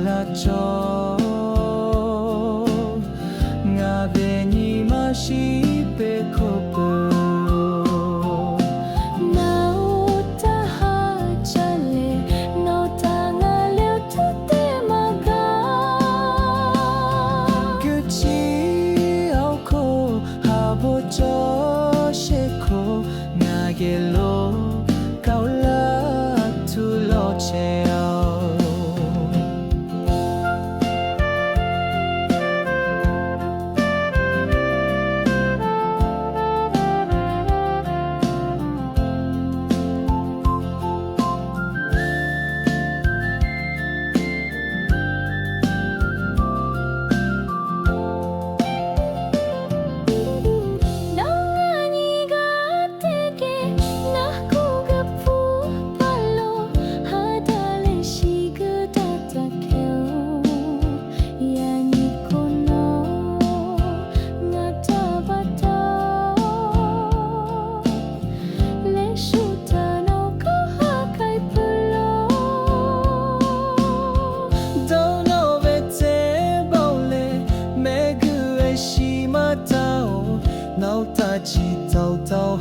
laˇ cawˇ. Ngaˬ ve nyi ma shiˍ peˇ hk'oˆ peuˬ. Naˬ oˬ taˇ haˉ caˇ leh, nawˬ htaꞈ ngaˬ leuˆ tuˬ teˇ maˇ gaˬ. Guiˇ chi awˬ hk'oˆ haˍ bvuhꞈ cawˬ sheˍ hk'oˆ, ngaˬ geh lo kawˆ laˇ tuˬ lawˬ chehˇ-oˬ. Nawˬ ngaˬ nyi g'a teˇ geh naˬ hkuˇ g'uiˬ hpu paˍ lo, haˉ daꞈ leh shiˍ g'uiˇ daꞈ taˇ hkehˇ-oˬ. Yaꞈ nyi hk'oˆ nawˬ ngaˬ htaꞈ pa taw leh shuˍ htaꞈ nawˬ hkawˇ haˉ k'ai peuˬ laˬ. Dawˇ nawˬ ve teˇ bawˆ leh mehˆ g'uˇ ve shiˍ maˇ taˇ-oˬ. Nawˬ htaꞈ chi taoˍ taoˍ